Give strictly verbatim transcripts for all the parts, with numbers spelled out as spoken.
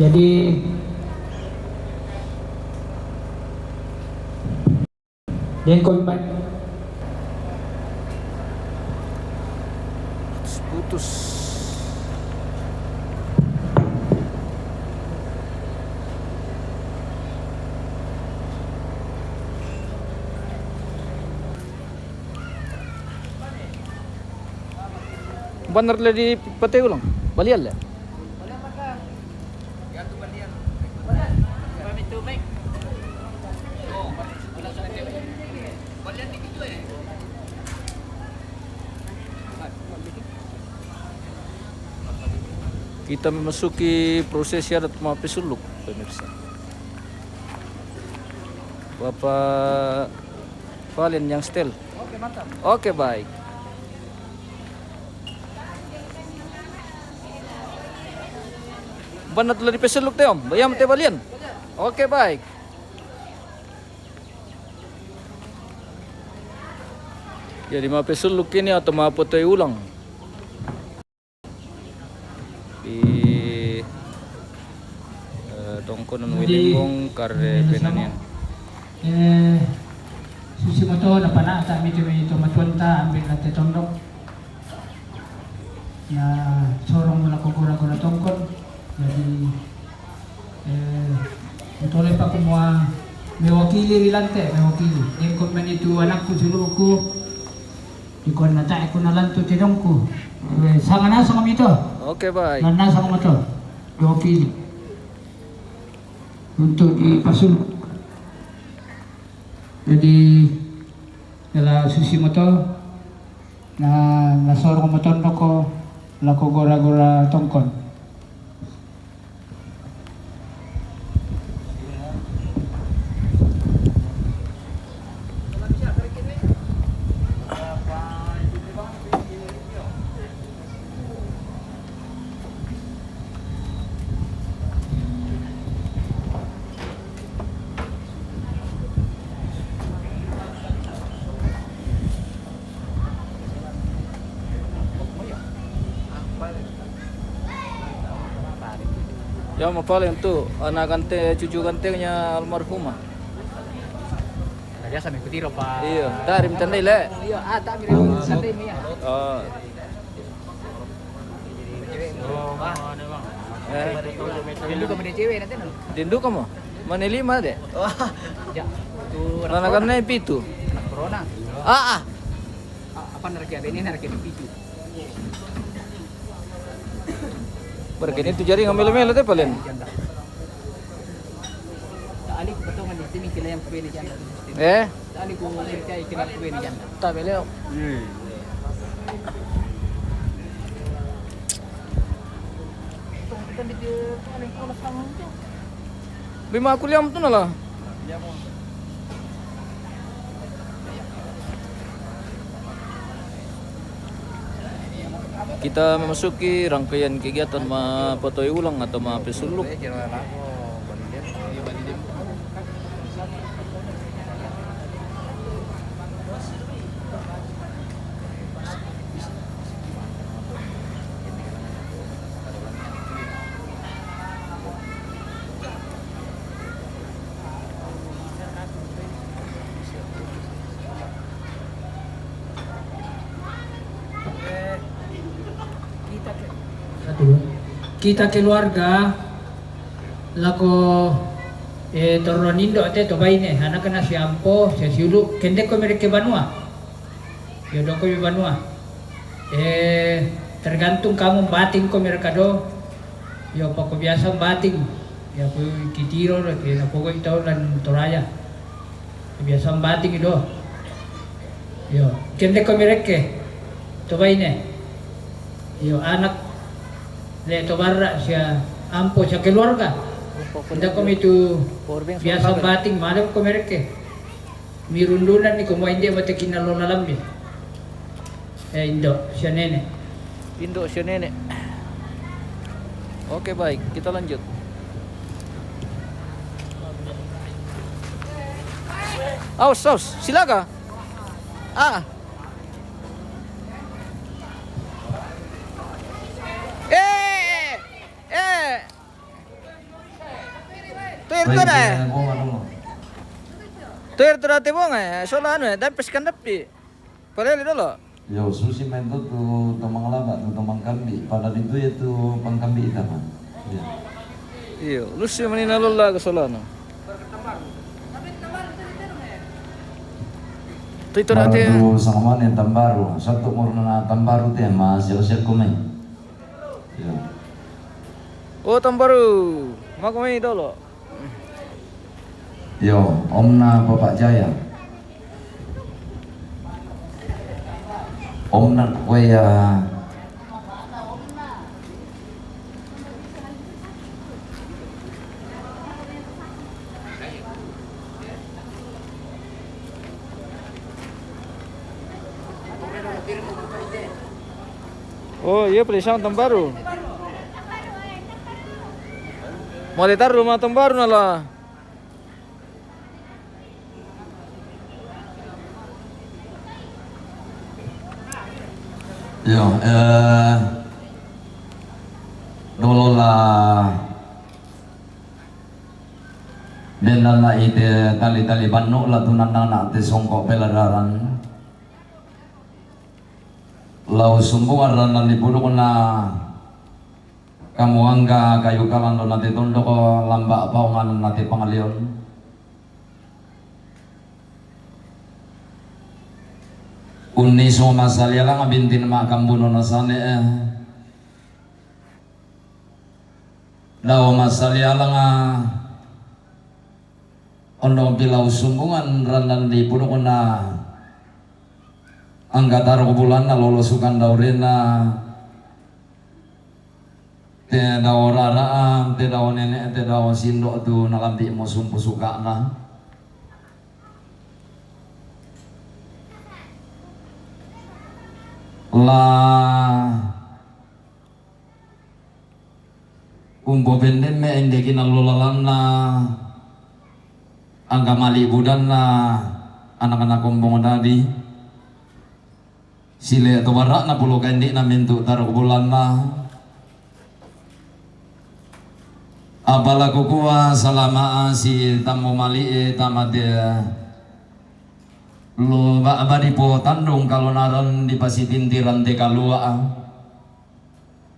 Jadi, den ko mai. Putus. Banar le di pate ulang. Balian le. Kita memasuki prosesi adat Mapesuluk, pemirsa. Bapak Valen yang setel. Oke, mantap. Oke, baik. Bana telah dipeseluk te, Om. Bayam te balian. Oke, baik. Jadi, mapeseluk ini atau mapotoi ulang. Di, eh, tongkonan Jadi, Wilimbong, kare eh, penanian. Eh, susi moto na panata mi tu mi tu matuanta ambil na te tondok. Na sorong lako gora-gora tongkon. Jadi, eh, utole pa kumua mewakili ri lante, mewakili. Dengkon meni tu anakku suluku. Ikon na tae kuna lantu tedongku. Eh, sanga nasang mito. Oke, baik. Na nasang mito. Mewakili. Untuk dipasul. Jadi, ela susi moto. Na, na sorong moton ko lako gora-gora tongkon. Ya, ma paling tu anak ganteng, cucu gantengnya almarhumah. Nah, biasa mengikuti ro, Pak. Iya, dari Tandai le. Iya, ah, tak mirip Tandai mi ya. Oh. Oh, mana, Bang? Eh. Rindu kamu dia cewek nanti, no? Rindu kamu? Mana lima deh? Wah. Ya. Tu anak kan naik pitu. Corona. Ah, ah. A-, apa nerke ini nerke pitu? Berkini tu jaring ambil-ambil teh paling. Janda. Tak alik betul kan di sini kila yang kue ni janda. Eh? Tak alik kue ni janda. Tak boleh. Hmm. Bima aku liam tu nala. Kita memasuki rangkaian kegiatan mapotoi ulang atau mapesuluk. Kita ke-, kita keluarga lako, eh, torro nindo te to baine, anakna si Ampo, si Siulu, kendeko mereke banua. Yo doko mi banua. Eh, tergantung kamu bating ko mereka do. Yo pako biasa bating. Ya ku kitiro ke na pogo ito dan Toraya. Biasa bating do. Yo, kendeko mereke. To baine. Yo anak le to barra sia Ampo sia keluarga. Ndako mi tu biasa bating male ko mereke. Mirundunan ni ko mo inde mo te kinalola lambi. Eh, indo, sia nene. Indo, sia nene. Oke, baik, kita lanjut. Aus, aus, silaga. Ah. Eh, eh, eh. Tuir tu da, eh. Tuir tu da te bunga, eh. Sola anu, eh, dampis kan dapi. Palele dolo. Yo, susi main tu, tu, tu mangalaba, tu, tu mangkambi. Pada itu ya tu pangkambi ita, Pak. Iya. Iyo, lusi manina lola ke solana. Tu itu nanti. Baru tu sama mana Tambaru. Satu murna Tambaru te, Mas, yo, siap kumai. Iya. Oh, Tambaru. Maku mai dolo. Yo, omna Bapak Jaya. Omna kuya. Oh, iya, pele sang Tambaru. Mau letar rumah Tambaru nala. Yo, eh, dolo la. Dena la ite tali-tali bannu la tunanna na te songko peladaran. Lau sumbu arana ni pudukna kamu angga kayu kalan do nate tondoko lamba paungan nate pangalion. Unni so masalialang bintin makambuno nasane, eh. Dao masalialang, ah, ondo pilau sumbungan ranan di pudukna angga taruk bulanna lolosukan daurena. Te dao raraan, te dao nene, te dao sindo tu nalambi mo sumpu sukana. La umpo pendemme endeki nalolalanna angka mali budanna anak-anak kombong dadi. Sile to barakna pulo kaindikna mintu taruk bulanna. Apala kukua salama si tammu mali e tamate. Lo ba, ba dipo tandung kalonaran dipasitintiran te kalua.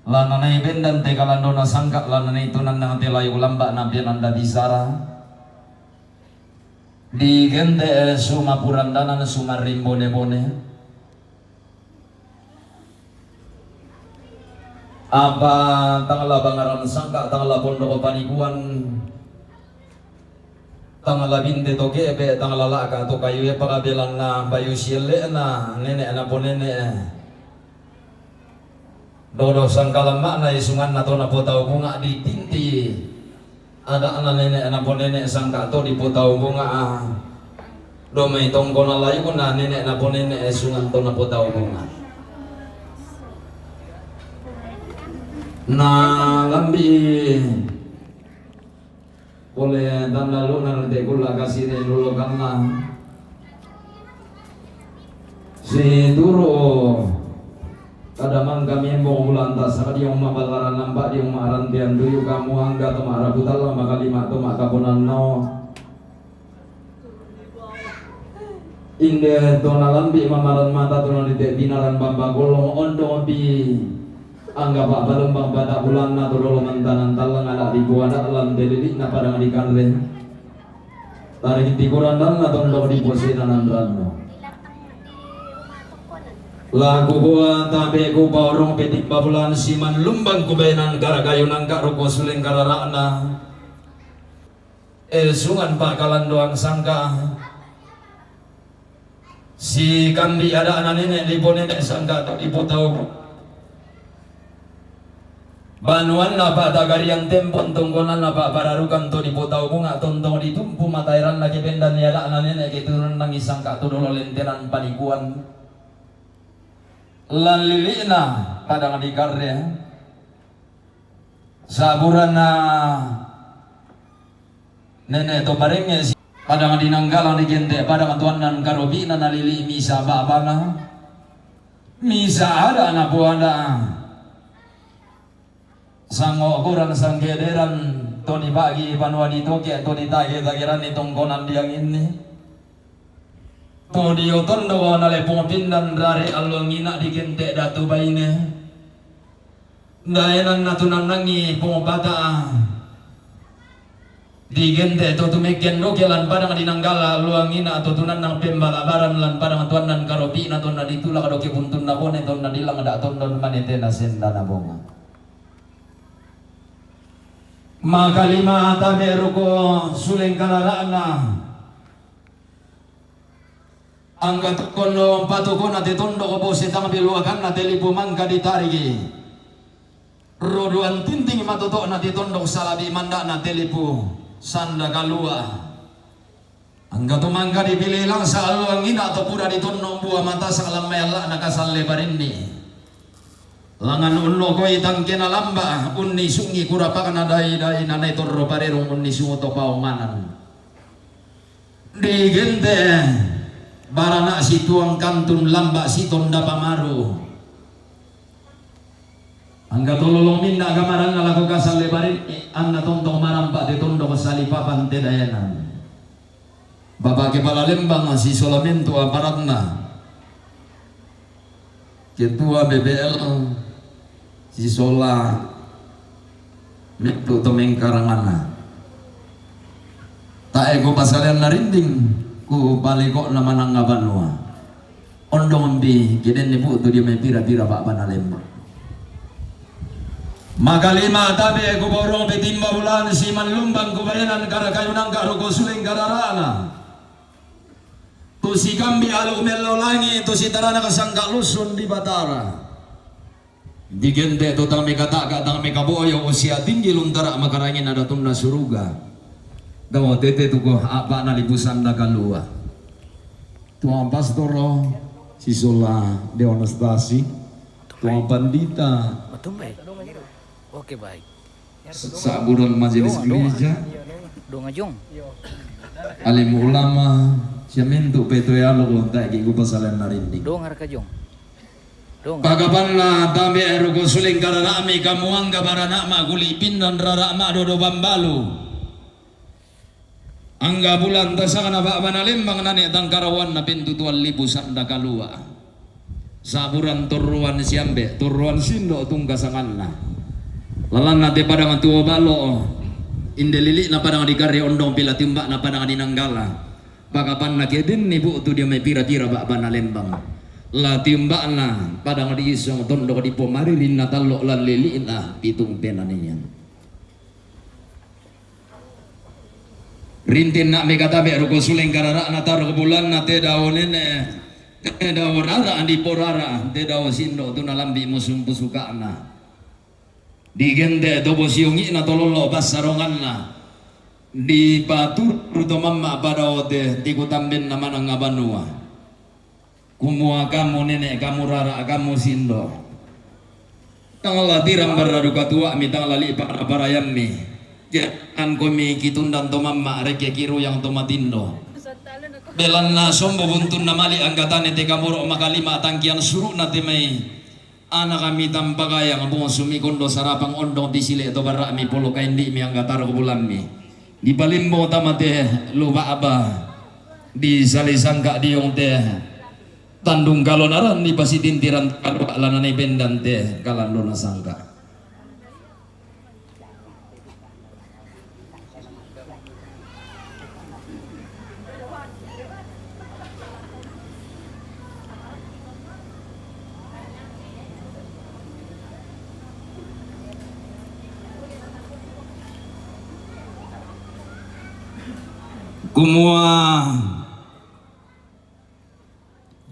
Lananai bendan te kalandona sangka, lananai tunannang te layu lamba na penanda bisara. Digente, eh, sumapurandanan sumarimbone-bone. Apa tangla bangaran sangka, tangla pondok panikuan, tangla binte to gebe, tangla laka to kayu e pakabelanna bayu sielena, nene na ponene. Dodo sangkalamma'na isunganna to napotau bunga ditinti. Ada'na nene' naponene' sangka to dipotau bunga, ah. Domai tongkona layuna nene' naponene' isungan to napotau bunga. Na lambi Pole tanda luna te kula kasine dulu kanna. Situru kada mangka miembong ulanta saka diong mabalaran nampak diong marantian tuyu kamu angga to marabu tallang makalima to makaponanno. Inde to nalambi mamaran mata to nalite binaran bamba golong ondo pi. Angga pa balembang pada bulanna to dolo mantanan tallang ada di buana lan delili na padang di karre. Tarik tikuran dan na tondok di posina nan ranno. Laku bua tabe ku baurung petik babulan siman lumbang kubenan gara kayu nangka roko suleng kararakna. Eh, sungan pakalandoan sangka. Si kambi ada anak nenek lipo nenek sangka to lipo tau. Banuan napa tagarian tempon tungkonan napa pararukan to lipo tau bunga tontong ditumpu matairan lagi bendan ni ada anak nenek keturunan nangi sangka to dolo lentenan panikuan. Lalilina padang di karya. Saburana nenek to parenge si padang di nanggalang di gente padang tuannan karobina nalili misa babana misa ada na buana sango kuran sangkederan To dibagi banua ditoke, to ditagih-tagiranni tongkonan dianginni. To dio tondok nalai pong pindan rare alluang ina digente datu baine. Daenanna tu nannangi pong bata. Digente to tumekken doke lan padang dinanggala alluang ina to tunannang pembalabaran lan padang tuannan karopi'na tonna ditulak doke buntunna bone tonna dilangda tondon mane tena sendana bonga. Makalima tabe ruko suleng karara'na. Angga tokkonno patokona te tondok bose tang beluakanna te lipu mangka ditarigi. Roduan tinting matoto'na te tondok salabi manda'na te lipu sanda kalua. Angga to mangka dipilih langsa alluang ina to pura ditonno bua matasa lammai alla'na kasalle barinni. Langan unnokoi tangkena lamba unnisungi kurapakna dai-dai nanai torro parerung unnisungu to paonganan. Digente barana situang kantun lamba sitonda pamaru. Angga tololong minna gamaranna lako kasalle barinni anna tontong marampa te tondok salipapan te daenan. Bapak Kepala Lembang sisola mentu aparatna. Ketua B B L sisola mentu to mengkaranganna. Tae ku pasaleanna rinding ku palekokna manangnga banua. Ondong mbi kedenni bu'tu dio mai pira-pira ba'bana lembang. Makalima tabe ku borong petimba bulan siman lumbang ku baenan kara kayu nangka ruko suleng karara'na. Tu sikambi alu mello langi tu sitarana kasangka lusun di Batara. Digente to tang mekata'ka tang mekaboyo usia tinggi luntara makarangina datunna suruga. Dawa tete tuko a'ba'na lipu sanda kalua. Tuang Pastoro sisola Dewan Stasi, Tuang Pandita. Oke, baik. Sa'buran majelis gereja, donga jong. Alim ulama, siamentu petoe alo ko tae ki ku pasaleanna rinding. Donga raka jong. Donga. Pakapanna tabe ruko suleng karara'mi kamuangga barana'ma kuli pindan rara'ma dodo bambalu. Angga bulan tasakna ba'bana lembang nane tangkarawanna pentutuan lipu sanda kalua. Saburan torruan siambe, torruan sindo tungka sanganna. Lalanna te padang tuo balo, inde lili'na padang di kare ondong pila timba'na padang di nanggala. Pakapanna kedenni bu'tu dio mai pira-pira ba'bana lembang. La timba'na padang di isong tondok di pomaririnna tallo lan lili'na pitung penanian. Rintinna mekatabe ruko suleng karara'na taro bulanna te dao nene, te dao rara andi porara, te dao sindo tu nalambi musung pusuka'na. Digente to bosiongi'na to lollo bassaronganna. Dipaturu to mamma padao te tikutambenna manang abanua. Kumua kamu nene, kamu rara, kamu sindo. Tang la tirang barra duka tua'mi, tang la li'pa' parayammi. Angkomi kitundan to mamma, rekke kiruyang to matindo. Belanna sombo buntunna mali anggatane te kamoro makalima tangkian suru'na te mai. Anakami tampakayang bung sumikondo sarapang ondong pisile to bara'mi polo kaindi'mi anggataro bulammi. Dipalimbo tama te luba'ba. Di sali sangka diong te tandung kalonaran di pasitintiran kaloa lanani bendan te kalandona sangka. Kumua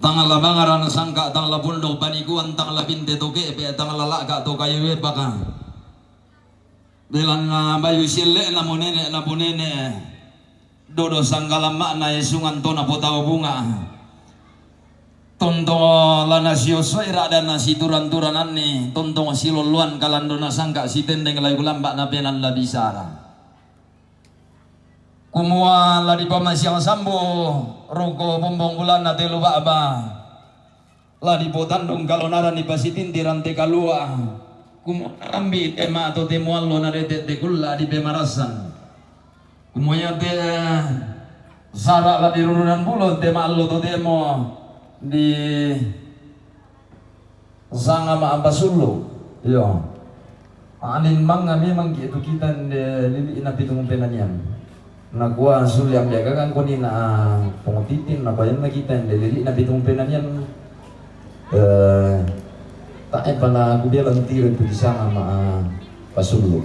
tang la bangaran sangka, tang la pundok panikuan, tang la pinte toke pe, tang la laka to kayu baka. Belanna bayu sielle'na mo nene' na punene', dodo sanggalamma'na esungan to napotau bunga. Tontongo la nasiosso'i ra'danna situran-turananni, tontongo silolloan kalandona sangka sitendeng layu lamba' napenan la bisara. Kumua la dipamasiang sambo roko bombong bulanna telu ba'ba. La dipotandung kalonaran dipasitinti rante kalua. Kumua ambi' te ma to te muallo na dete te kulla di pemarasan. Kumua ia te sara' la di rurunan bulo te ma'allo to temo di sanga ma ampasullu. Iyo. Anin manga memang ki tu kita nde lili' na pitung penanian. Nakua suli ambe' gagang koni na pengutitin na payan na kita nde lili' na pitung penanian. Eh, ta'e pala ku bilang tiro tu di sana ma pasullu.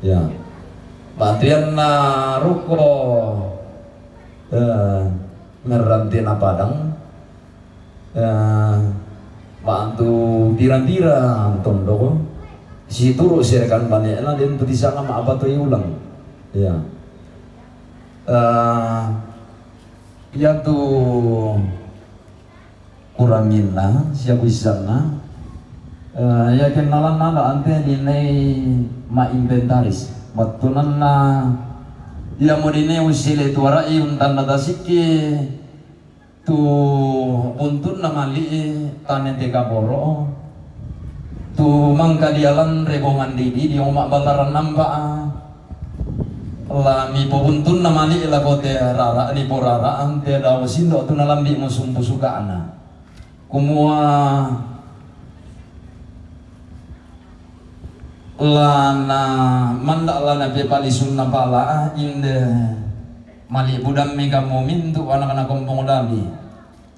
Ya. Batrian na ruko, eh, merranti na padang. Eh, ma antu pira-pira tondoko. Situru' sirekan bane'na den tu di sana ma apa tu iulang. Ya. Eh, iya tu kuranginna, sia kuissanna. Eh, iya kennalanna da ante dinai ma inventaris. Battunanna iya mo dinai ussile tuara'i untanna tasikki tu buntunna mali'i tane te kaboro. Tu mangka dialan rebongan didi di oma ballaran nampa. La mipobuntunna mali'i lako te rara' niporara'an te dao sindo tu nalambi' musumpu suka'na. Kumua la na manda' la napepalisunna pala inde mali'budammi kamu mintu' anak-anak kompong dami.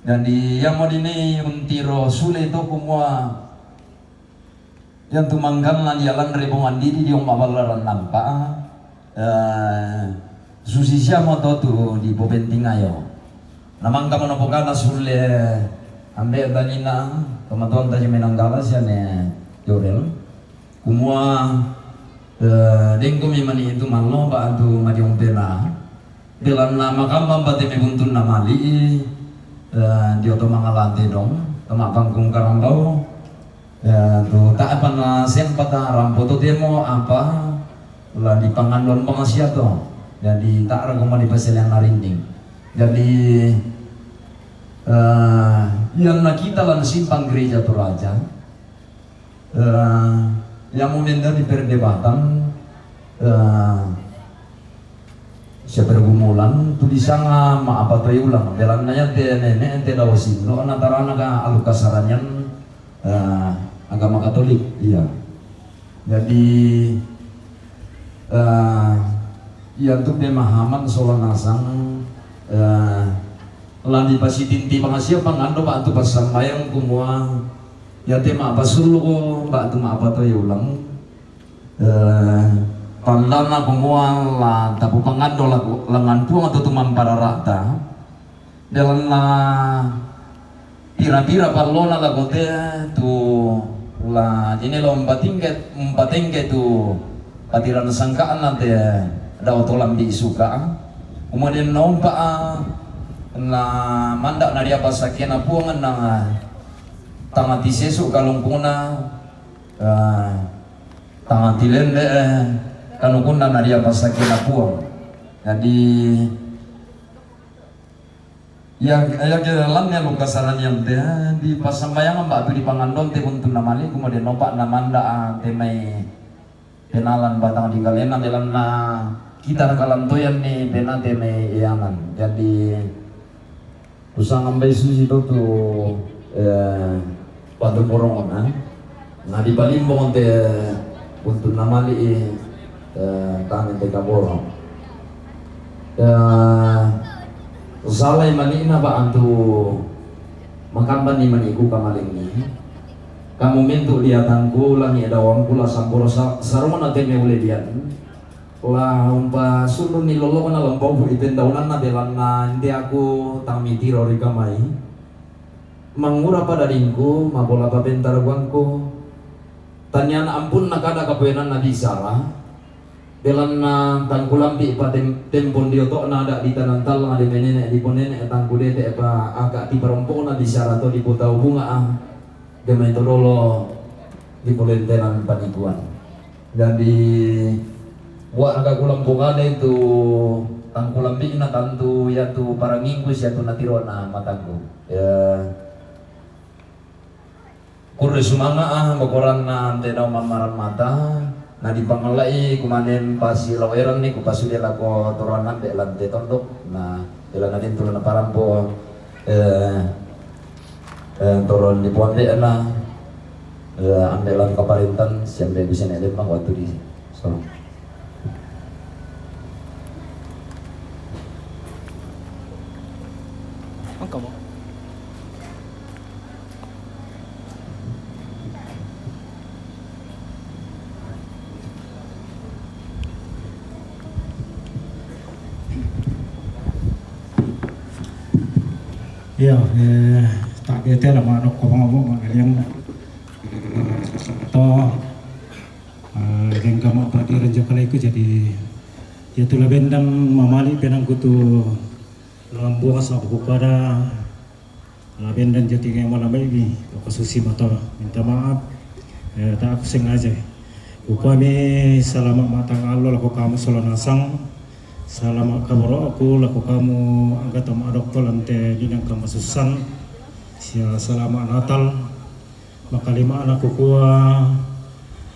Jadi iamo dinai untiro sule to kumua Iyantu mangkanna dialan rebongan didi di omma ballaran nampa, eh, susi siamo to tu di popentingayo. Na mangkamo napokana sulle ambe' tanina tomatoanta ji menanggala siane Jorel. Kumua, eh, dengko mi mani itu mallo ba antu madiompena. Belanna makamma bate mebuntunna mali'i, eh, dio to mangalante dong, to ma'pangkung karambau, eh, tu ta'pa na sempata rampo to temo apa la dipangandon bangsia to. Jadi ta'ra kuma dipaselean narinding. Jadi, eh, iyanna kita lan simpang gereja Toraja, Eh, iamo mendali perdebatan, eh, sia pergumulan tu disanga ma apa toi ulang. Belanna iate nene' te dao sinno na tarana ka alukasaranian, eh, agama Katolik. Iya. Jadi, eh, iantu pemahaman sola nasang, eh, la dipasitinti bangsia pangando ba'tu passambayang kumua, iate ma'pasulluko ba'tu ma'patoi ulang, eh, tandana kumua la tapupangando laku, langngan Puang atau tu mamparara'ta. Belanna pira-pira pallona lako te tu la ini lo mpatengke, mpatengke tu patiran sangka'na te dao to lambi' suka. Kemudian naompa na manda' na diapa sakkena Puang na tangati sesu kalungkuna, eh, tangati lende, eh, kanukunna na diapa sakkena Puang. Jadi, Iya, iya ke lalanne lukasaranian te, eh, di passambayangan ba'tu di pangandon te buntunna mali, kemudian nopa na manda', ah, te mai penalan batang di kalena, belanna kita nakalantoyan ni pena te mai iyanan. Jadi, usangan bai susi to tu, eh, Patu porongona, na dipalimbong te untu' namali'i, eh, tane te kaboro. Eh, salai mani'na ba antu makambanni mani'ku kamalingi. Kamu mintu' diatangku langi' dawangku la samboro sa-, sarona te meulebian. La umpasundunni lolokna lambauhu itendaunanna belanna inde aku tang mitiro ri kamai. Mangura pa dadingku, mabola pa pentaraguangku. Tanian ampunna kada kapoenanna bisara, belanna tangkulambi pa tem-, tempon dioto'na ada' di tanang tallang di menene' di ponene' tangkudete pa aka' tiparompokna bisara to dipotau bunga' a. Demai to dolo dipolentenan panikuan. Jadi, wa' naka kulang pokadai tu tangkulambi'na tantu iatu parangingku siatu natirona matangku. Ya. Kurre sumanga' ah, mokoranna ante dao mammaran mata, na dipangallai kumanen pasilaweranni kupasude lako toroanna ambe' lante tondok, na ela nadintu la naparampo, eh, eh, toroan dipoambe'na, eh, ambe' lan kaparentan, siambe' bisane lemma waktu di Solong. Engka mo. Iya, eh, tak bete lah, Mak, nok ko ngomong, Mak, kalian. To, eh, dengka, Mak, Pak Dirjen Jokaleku, jadi, ya, tu la bendang mamali' penangku tu lambuang sa' ku pada. La bendang jati ngai mala mai bi, ko susi mata, minta maaf. Eh, tak aku sengaja. Kukuami salama' matang allo lako kamu sola nasang. Salama' kaboro'ku lako kamu anggata ma'dokko lante dinang kamasussan. Sia salama' Natal. Makalima'na kukua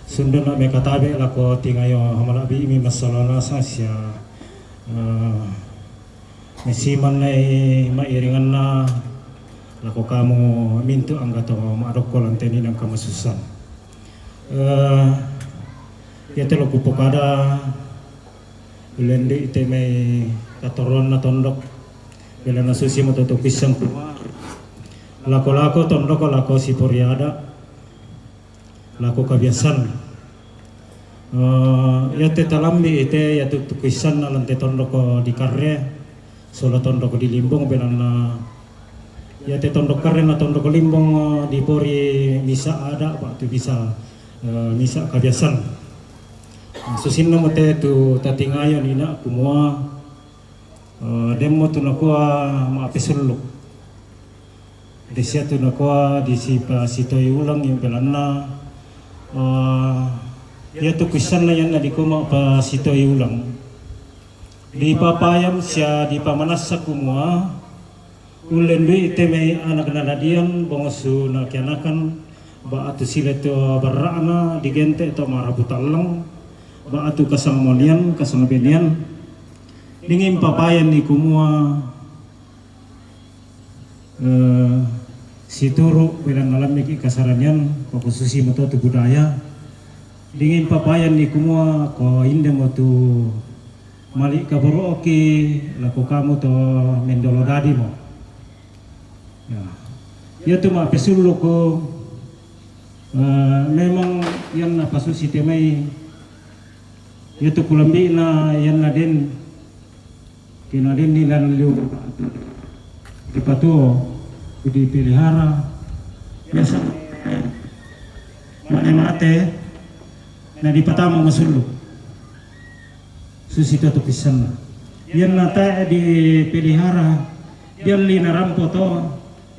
sundunna mekatabe' lako tingayo hamala'bi mi massala nasang sia, eh, Mesiman nai mairinganna lako kamu mintu anggata ma'dokko lante ninang kamasussan. Eh, iya te lo kupokada, ulendui te mai katoroanna tondok, bela nasusi matoto pisang ku. Lako-lako tondok lako siporiada. Lako kabiasan. Eh, iya te talambi ite iya tu, tu kuissanna lante tondoko di Karre, sola tondoko di Limbong, belanna iya te tondok Karre na tondoko Limbong, eh, di pori misa ada, Pak, tu bisa, eh, misa kabiasan. Susinna mo te tu tatingayo nina kumua, eh, demmo tu nakua ma'pesullu. Disia tu nakua disipasitoi ulang yang belanna, eh, iya tu kuissanna yanna dikoma pasitoi ulang. Dipapayam sia dipamanassa kumua, ullendui te mai anak nadadian, bongosu nakianakan, ba'tu sile to barra'na digente to marabu tallang, ba'tu kasamonian, kasamabenian. Dingin papayan ni kumua, eh, situru' belanna lammiki kasaranian, pakususi mato tu budaya. Dingin papayan ni kumua, ko inde mo tu mali' kaboro'ki lako kamu to mendolo dadi mo. Ya. Iya tu ma'pesulluku, eh, memang yanna pasusi te mai, iya tu kulambi'na yanna den Kina denni lan liu dipatuo, dipelihara. Biasa mane mate na dipatama masullu. Susi to tu pissanna. Iyanna tae dipelihara, dialli narampo to,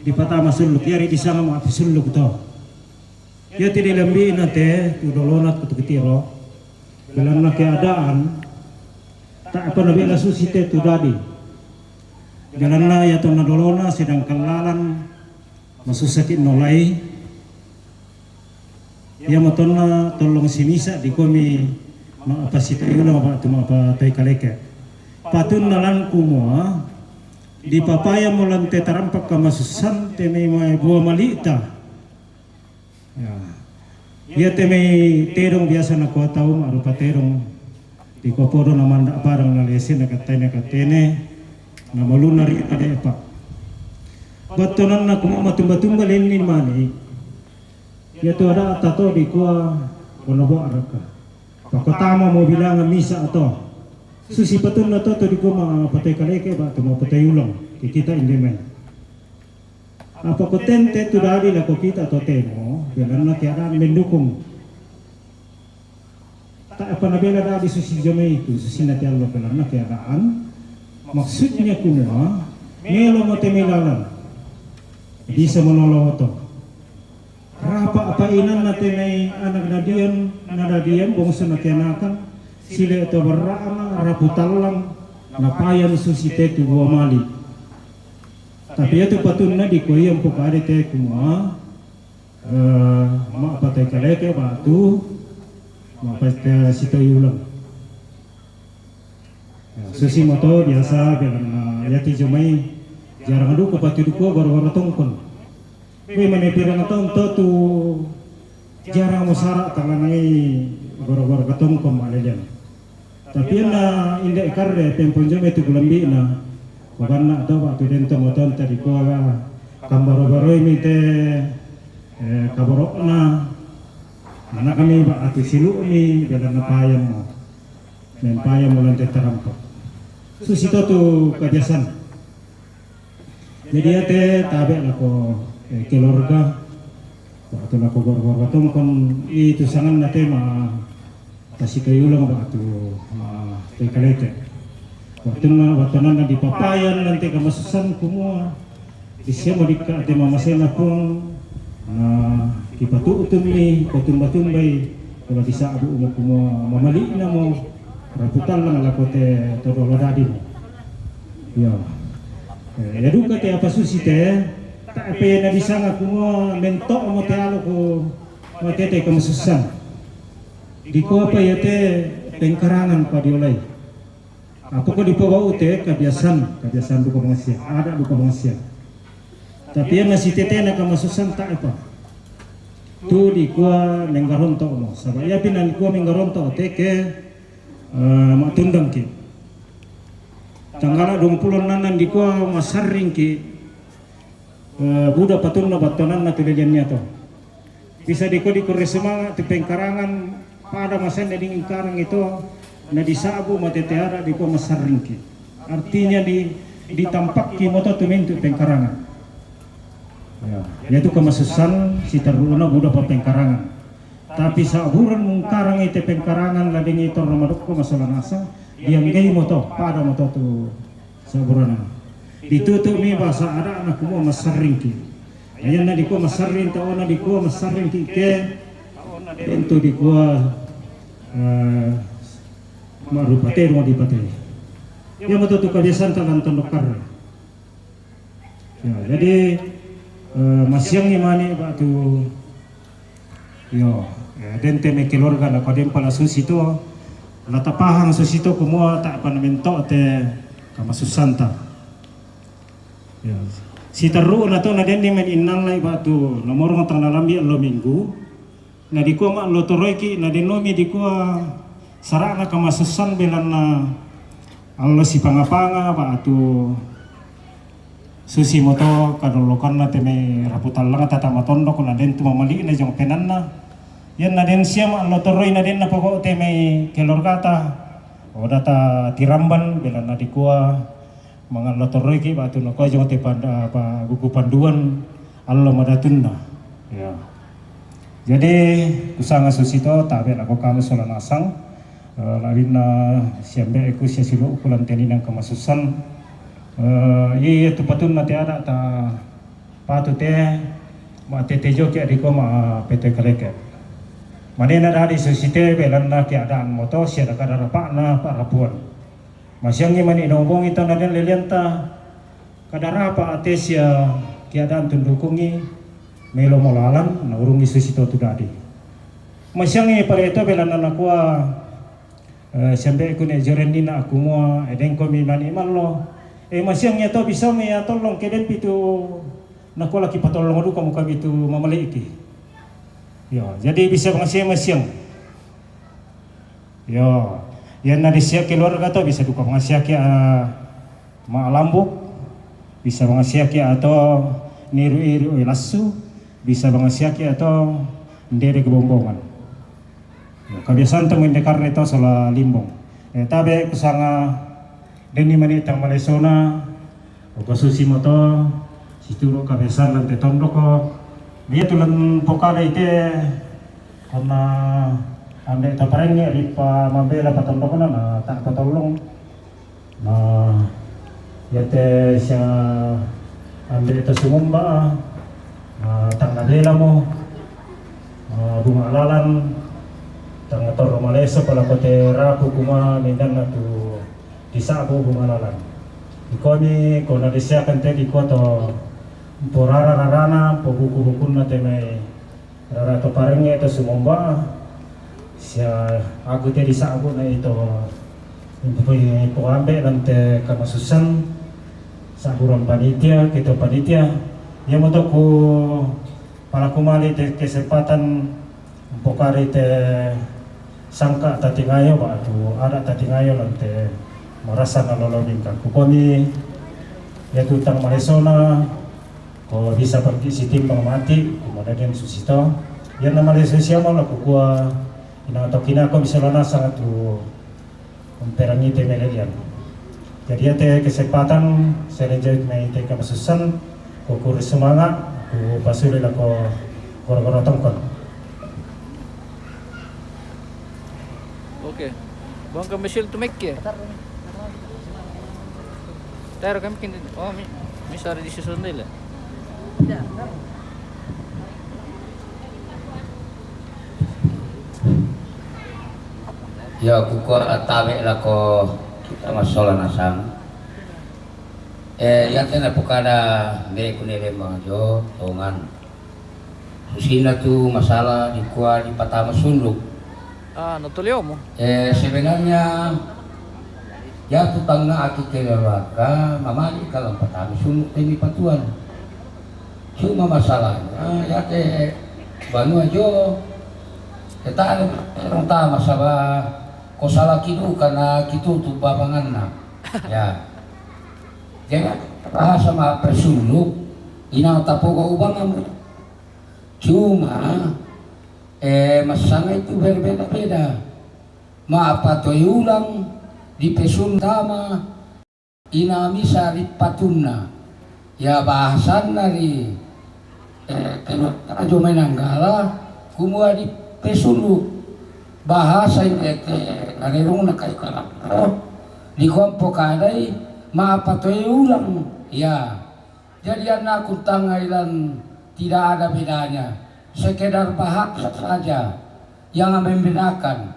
dipatama sullu, kiari disanga ma'pesullu to. Iya ti dilambi'na te tu dolona tu kitiro. Belanna keadaan, ta'pa nabela susi te tu dadi. Belanna iya tonna dolona sedangkan lalan masussaki nolai. Iya matonna tollong simisa dikomi ma'pasitaiulang ba'tu ma'patai kaleke. Patunna lan kumua, dipapayamo lan te tarampak kamasussan te mai bua mali'ta. Ya. Iya te mai tedong biasa nakua tau ma'rupa tedong. Dikua podo na manda' padang na lese na kattene kattene na malunna ri na de'pa. Battonanna kuma matumba-tumba lenni mani. Iya tu ada tato dikua kono bo araka. Pakotama mo bilangan misa ato. Susi patunna to to dikua ma patai kaleke ba'tu ma patai ulang. Kikita inde mai. Apa ko tente tu dadi lako kita totemo, belanna keadaan mendukung. Ta'pa nabela dadi susi jamai itu, susinna te allo belanna keadaan. Maksudnya kumua, melo mo te mai lalan. Bisa menolong oto. Rapa apa inanna te mai anak nadian, nadadian, bongso nakianakan, sile to barra'na, rapu tallang, napayan susi te tu bua mali. Tapi iya tu patunna dikua iya mpokade te kumua, Eh, ma' pate kaleke batu, ma' pate sitoyulang. Ya, susi moto biasa bilang, eh, yati jomai jarang duka patu duka goro-goro tongkon. Wei mane pirang tonto tu jarang mo sara tanganai goro-goro katongkon ma' lelian. Tapi na inde karre pempon jomai tu kulambi na. Koganna to batu dento moton tadi koga kambaro-baroi mite, eh, kaborokna. Mana kami ba atu silu mi dalam napayam mo. Mempayam mo lante tarampak. Susi to tu kabiasan. Jadi ate tabe lako, eh, keluarga. Waktu lako goro-goro tongkon itu sangan nate ma tasika yulang waktu, ah, te kalete. Waktu na, waktu nana dipapayan lante kamasusan kumua. Isia mo dikka te mamasena pung na kipatu'utun mi, patumba-tumbai, kula disa'bu mo kumua mamali'na mo, raputallang lako te todolo dadi mo. Iya. Eh, iya duka te apa susi te, ta'pe na disanga kumua mento' mo te alo ku matete kamasusan. Dikua pa iya te pengkarangan pa diolai. Apa ko dipabau te kabiasan, kabiasan duka bangsia, ada duka bangsia. Tapi iya na sitetena kamasusan ta'pa. Tu dikua menggaronto' mo. Saba' iya pi na dikua menggaronto' te ke, eh, matundang ki. Tanggala duang pulo nannan dikua masarring ki, eh, buda patunna battonanna tu lelian iya to. Bisa dikua dikurre sumanga' tu pengkarangan pada masenna dingin karang itu na disa'bu matete ada dikua masarring ki. Artinya di, ditampakki moto tu mintu pengkarangan. Ya, yaitu kamasusan siterru'na buda pa pengkarangan. Tapi sa'buran mungkarang ite pengkarangan lading ito ramadokko masalah nasa, dianggai moto, pada moto tu sa'buran. Ditutu' mi basa ada'na kumua masarring ki. Ayanna dikua masarring, taona dikua masarring ki ke, tentu dikua, eh, ma'rupa te, ma'rupa te. Iya moto tu kabiasanta lan tondok karre. Ya, jadi, eh, masiangi mani batu. Iyo, eh, dente me keluarga la ko den pala susi to, la tapahang susi to kumua ta'pa na mento' te kamasusanta. Ya. Siterru'na to na denni men innallai batu, na morong tang nalambi allo minggu, na dikua ma'lotoroiki, na dennomi dikua sara'na kamasussan belanna allo sipanga-panga batu. Susi moto kadollokanna te mai raputallang tata matondok na den tu mamali'na jong penanna. Iyanna den sia ma'lotoroina den napogau te mai keluargata. Odata tiramban belanna dikua mangallotoroiki batu nakua jong te panda, apa, buku panduan allo madatunna. Ya. Jadi kusanga susi to tabe lako kamu sola nasang. Eh, lawinna siambe'ku sia siulu'ku lan teninang kamasussan. Eh, iya, iya tu patunna te ada ta patu te, ma tete joki adiko ma pete kaleke. Manena dadi susi te belanna keadaan moto sia daka darapa'na pa'rapuan. Masiangi mani naobongi tau na den lelianta. Kadarapa ate sia keadaan tundukungi melo mo lalan, naurungi susi to tu dadi. Masiangi pale to belanna nakua, eh, siambe'ku ne jorenni na aku mua, eh, dengko mi mani mallo. Eh, masiangi to bisa mi ya tolong ke den pitu nakua laki patolong duka muka mitu mamaleiki. Yo, jadi bisa masiang-masiang. Yo, iyanna disia keluarga to bisa duka mangasiaki, ah, ma'lambuk, bisa mangasiaki atau niru-iru lassu, bisa mangasiaki atau ndede kebombongan. Yo, kabiasaan to mendekarre to sola limbong. Eh, tabe kusanga Denni mani tang malesona, uka susi moto, situru kabiasaan lan te tondoko. Dia tulan pokale ite, karena ande taparengnge ripa mabela patondokona na tak patolong. Na yate sia ande ta sumumba, na tang nabela mo, na bunga lalan, tang torro maleso pala kote rapu kuma mindanna tu Kisa'bu humalalan. Ikomi ko nadisiakan te dikua to mporara-rarana, mpobuku-bukunna te mai Rara to parengnge to sumomba, sia aku te di sa'bu na ito impuambe' nante kamasusan, sa'bu ran panitia, kito panitia, iamoto ku palaku mali te kesempatan mpokari te sangka' tatingayo, ba'tu ada' tatingayo nante marasa nalolomi ka kuponi, iatu tang malesona, ko bisa pergi sitimbang mati, kumodadian susito. Ianna maleso siamo la kukua, inang tokinako bisa lanasang tu umperangi te melelian. Jadi iate kesempatan selanjutnya ite kamasusan, kukuri semangat, ku pasuli lako goro-goro tongkon. Oke. Buang kami sil tu mekke. Tayar kami kini. Oh, mi, mi sari di susun dulu. Ya, kukua atabe lako kita masalah nasang. Eh, ya tena pokada be kunele majo tongan. Susinna tu masalah dikua dipatama sunduk. Ah, natoliomu? Eh, sebenarnya ya tu tangna aki keluarga mamali kalau patama sunduk temi patuan. Cuma masalahnya ya te banua jo kita orang tama saba ko salah kidu karena kitu tu babanganna. Ya. Jadi bahasa ma pesunduk ina tapoga ubangan. Cuma eh, masanga itu berbeda-beda. Ma'apatoi ulang di pesun tama ina misa ri patunna. Ya bahasanna ri eh, ajo mai nanggala kumua di pesulu bahasa ite narerungna kai kala di kompo kadai ma'apatoi ulang ya. Jadi anakku tangailan tidak ada bedanya, sekedar bahasa saja yang membedakan.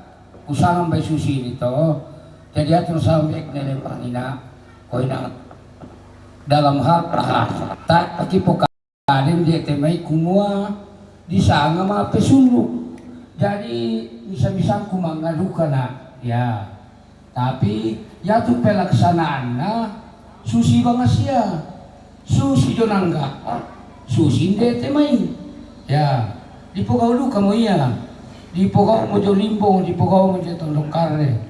Usangan bai susi ri to. Jadi atur sampai nene pangina koina dalam hal bahasa tak aki pokaden dia temai kumua disanga ma pesunduk. Jadi bisa-bisa ku mangaduka na ya. Tapi yatu pelaksanaanna susi bangasia, susi jonangga, susi ndete mai. Ya, dipogau duka mo ia, dipogau mo jo limbong, dipogau mo jo tondokare.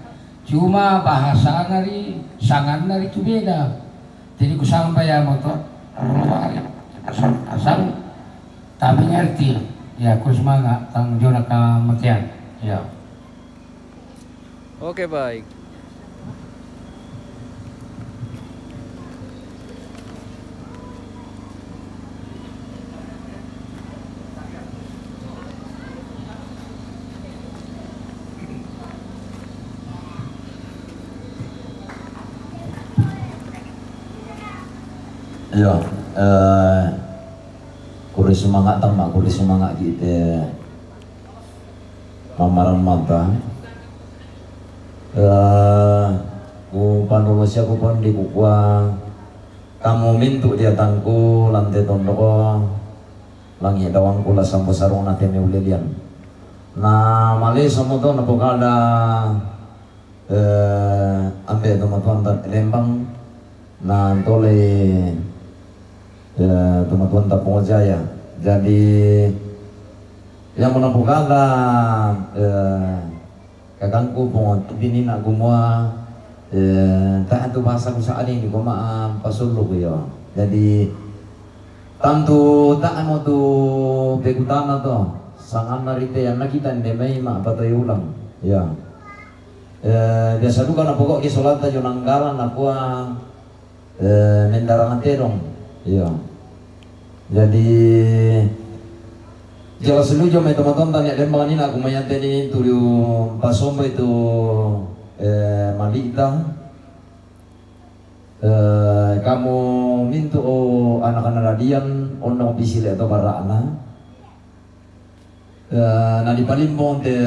Cuma bahasana ri sanganna ri tu beda. Jadi kusamba ya moto asal tapi ngerti ya ku semangat tang jona ka makian ya. Oke, baik. Iyo, eh, kuri semangat tama, kuri semangat kite. Mamaran mata. Eh, ku panulu sia ku pandi kukua kamu mintu dia tangku lante tondoko langi dawangku la sambo sarung na tene ulelian. Na maleso moto na pokada eh, ambe tomatuanta Lembang na tole eh, tomatuanta Pongojaya. Jadi yang mona pokada eh, kakangku Pongo tubini na gumua eh, tahan tu bahasa ku saat ini goma pasulu ku yo. Jadi tantu tahan tu pekutana to sangan narite yang nakita ndemai ma batoi ulang ya. Eh, biasa duka na pokok di solata jo nanggala na kua eh, mendarangan tedong. Iyo. Jadi jelas lujo mai tomatonta ni Lembang ni na kumayante ni turiu pasomba itu eh, malita. Eh, kamu mintu o anak-anak radian ono bisile to barakna. Eh, na dipalimbong te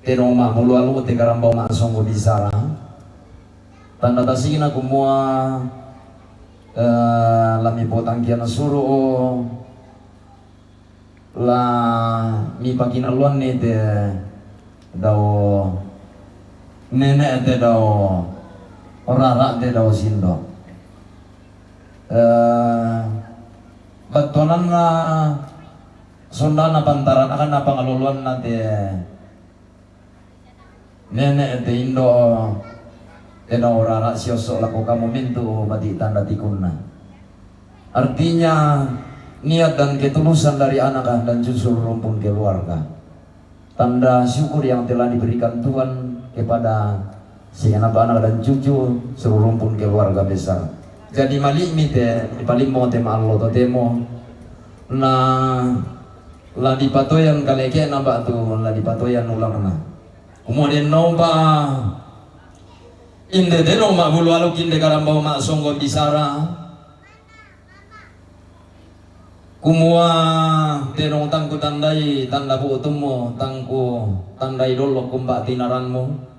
te roma bulu alu te karambau masong ko bisara. Tanda tasina kumua eh, lami potang kia na suru o La mipakinalluanni te dao nene' te dao rara' te dao sindo. Eh, battuananna sondana pantaranakanna pangaloloanna te nene' te indo' te dao rara' siosso' lako kamu mintu' bati' tanda tikunna. Artinya niat dan ketulusan dari anak dan cucu rumpun keluarga. Tanda syukur yang telah diberikan Tuhan kepada segenap anak dan cucu seluruh rumpun keluarga besar. Jadi mali'mi te, palimmo te ma'allo totemo. Na la dipatoyan kaleke'na ba'tu la dipatoyan ulangna. Kumua denno pa inde tedong ma'bulu aluk inde karambau ma'songgo bisara. Kumua tedong tangku tandai tanda bu'tummu, tangku tandai dollo kumba tinaranmu.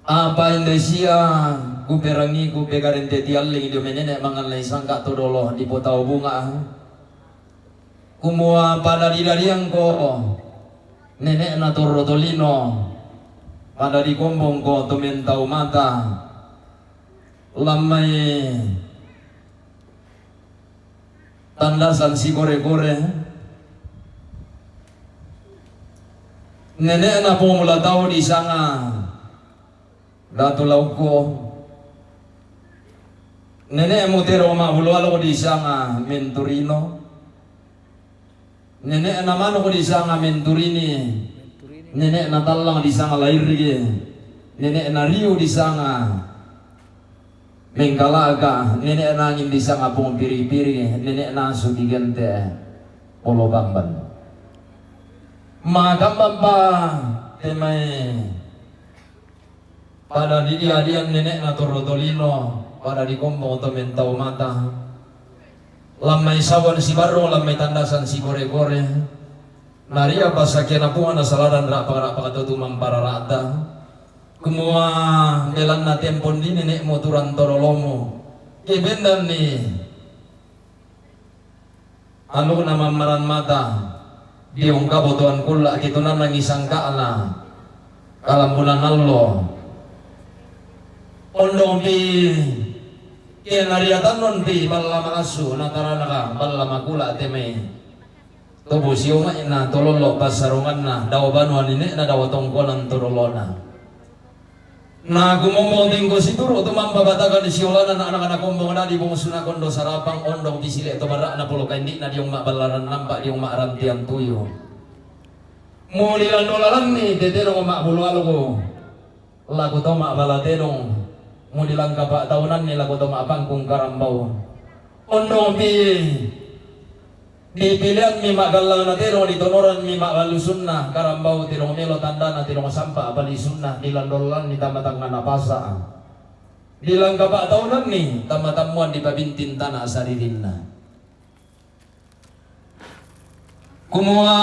Apa inde sia kuperangi kupegarente tialling dio menene' mangannai sangka' todolo dipotau bunga. Kumua pada didadiangko nene'na torro tolino, pada dikombongko to mentau mata, lammai tandasan sikore-kore. Nene'na pong mula tau disanga Datu Laukko. Nene'mu tero ma'bulu aluk disanga Menturino. Nene'na manuk disanga Menturini. Nene'na tallang disanga Lairige. Nene'na riu disanga Mengkalaka, nene'na angin disanga Pong Piri-piri, nene'na asu digente Polo Bamban. Makamban pa te mai pada didiadian nene'na torro tolino, pada dikombong to mentau mata. Lammai sawan sibarrong, lammai tandasan sikore-kore. Naria passakiana Puang nasalaran ra'paka-ra'paka to tumampa rara'ta. Kumua belanna tempon di nene'mu turang torolomu. Ke bendanni alukna mammaran mata, diongka botoan kulla' kitunanangi sangka'na kalambunan allo. Ondongpi ke nariatannonpi balla ma'asu nataranaka balla makula' te mai. Tobo sioma'na tolollo passaronganna dao banua nene'na dao tongkonan todolona. Na kumombong tingko situru' tumampa batakan siolana na anak-anak kombong dadi bungsuna kondo sarapang ondong pisile to barra'na polo kaindi'na diong ma'ballaran nampa diong ma'rantian tuyu. Muli lando lalanni tetedong ma'bulu algo. Laku tau ma'bala tedong, mudilangka pa'taunanni laku tau ma'pangkung karambau. Ondongpi dipilianmi ma'gallangna tedong, ditonoranmi ma'ballusunna karambau, tedong melo tandana, tedong sampa palisunna, dilandollanni tama tangngana pasa. Dilangka pa'taunanni tama tammuan dipabintin tana saririnna. Kumua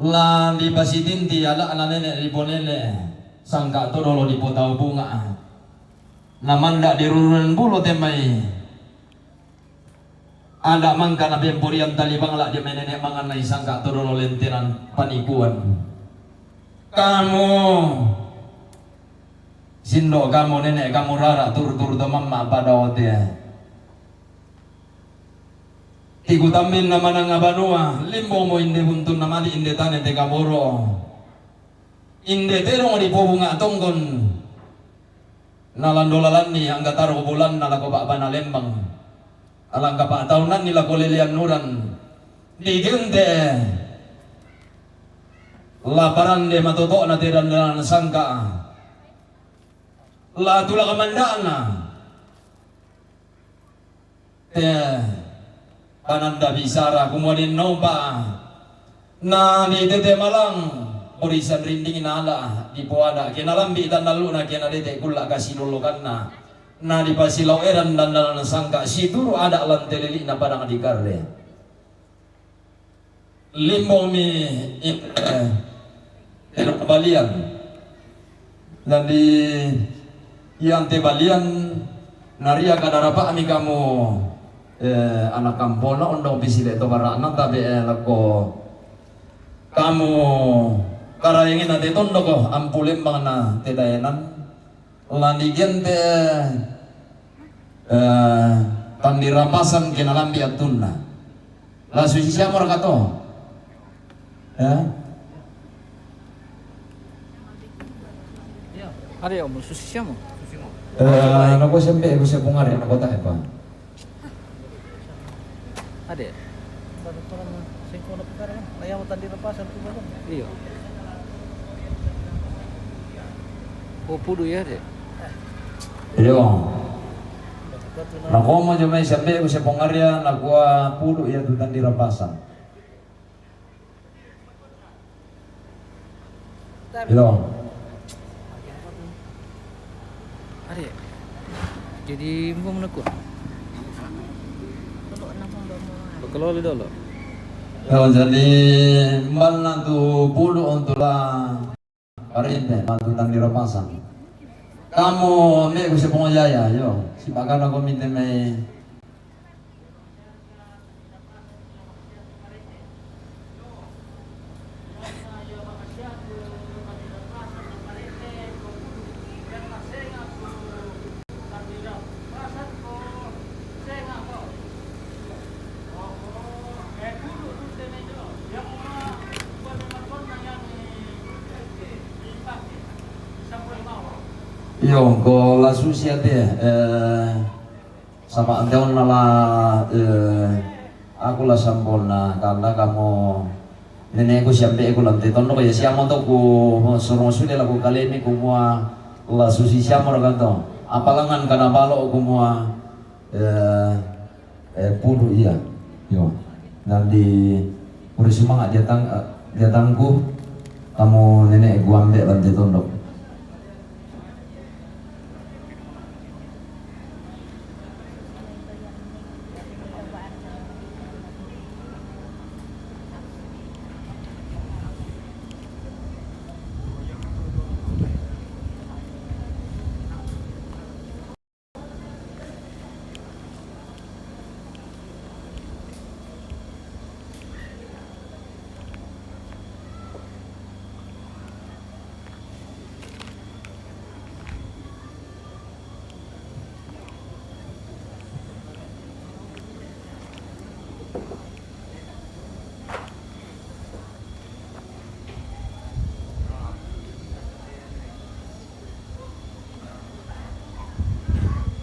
la dipasitinti ala'na nene' diponene', sangka' todolo dipotau bunga'. Namanda' dirurunan bulo te mai ada' mangka napemporian talibang la' di mai nene' mangannai sangka' todolo lentenan panikuan. Kamu sindo' kamu nene' kamu rara' turu-turu to mamma' pada ote. Tikutamminna manang abanua, limbongmo inde buntunna mali' inde tane te kaboro. Inde tedong dipobunga' tongkon. Nalando lalanni angga taro bulanna lako ba'bana lembang. Alangka pa'taunanni lako lelean uran. Digente. La parande matoto'na te dandanan sangka. La tulak manda'na. Te pananda bisara kumua dennopa na ditete malang porisan rinding nala dipoada ke nalambi tannallu'na ke nadete kulla' kasilolokanna na dipasilau eran dandanan sangka situru' ada' lan te lili'na padang dikarre. Limbongmi eh, balian. Jadi iante balian naria kadarapa'mi kamu eh, ana' kampona ondong pisile to bara'na tabe', eh, lako kamu Karaengnge na te tondoko, ampu lembang na te daenan, lani gente, eh, tandirapasan ke nalambi' attunna. La susi siamo raka to? Eh? Iya. Ada ya, Om, susi siamo? Eh, nako sembe, ku sepungare, nako tae pa. Ade'. Baru kurang singko na pekara kan. Ayam tandirapasan tu baru. Iyo. Oh, pudu' iya, de'. Iyo. Nakomo jomai sambe ku sepongaria, nakua pudu' iya tu tandirapasan. Hello. Are. Jadi, mbok meneko. Bekeloli dolo. Yo, jadi, mbok na tu pudu' onto la parente, matu tandirapasan. Kamu, me' ku sepongajaya, yo. Sipakana ko minte mai Iyo, ko la susi ate, eh, sama ante onna la, eh, aku la sambonna, kanda kamu nene'ku siambe'ku lante tondoko, ya siamo to ku suro sude la ku kalemi kumua la susi siamo raka to. Apalangan kana balo kumua, eh, eh, pudu' iya. Yo. Nandi puri sumanga' jatang, eh, jatangku, kamu nene'ku ambe' lante tondok.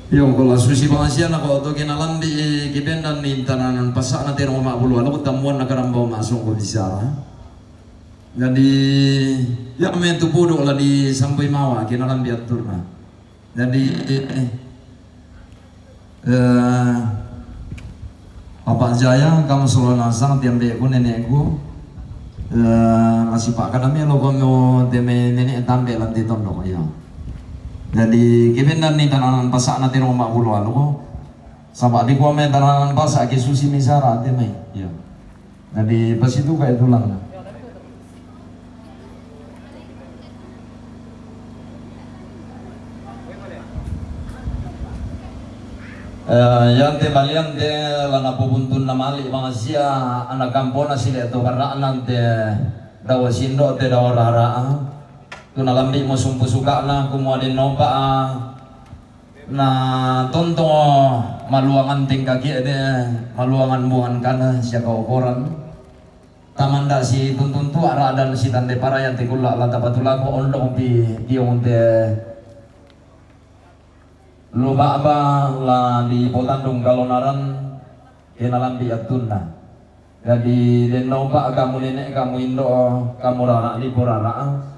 Iyo, ko la susi bangasiana ko to kena lambi' kibendan ni tananan pasa'na te roma bulu anu tammuanna karambau masong ko bisara. Jadi, ya me' tu pudu' la disamboi mawa kena lambi' atturna. Jadi, eh, Bapak Jaya, kamu solo nasang tiambe'ku nene'ku, eh, masipakana me' lo kono te me' nene' tambe' lante tondok, iyo. Jadi, kibendan ni tananan pasa'na te roma bulu anu ko. Saba' dikua me' tananan pasa' ke susi misara te me', iyo. Jadi, pasitu ka itu lang. Eh, yante balian te la napobuntunna mali' bangsia ana' kampona sile to bara'na te dao sindo' te dao rara'a. Tu nalambi' mo sumpu suka'na kumua den nopa, a, na tonto maluangan tengkaki de, maluangan buangan kana sia kaokoran. Tamanda si tuntun tua ra'dan si tande paraya te kulla' la tapatulako ondong pi diong te luba'ba la dipotandung kalonaran kena lambi' attunna. Jadi, den nopa kamu nene', kamu indo', kamu rara' lipo rara'a.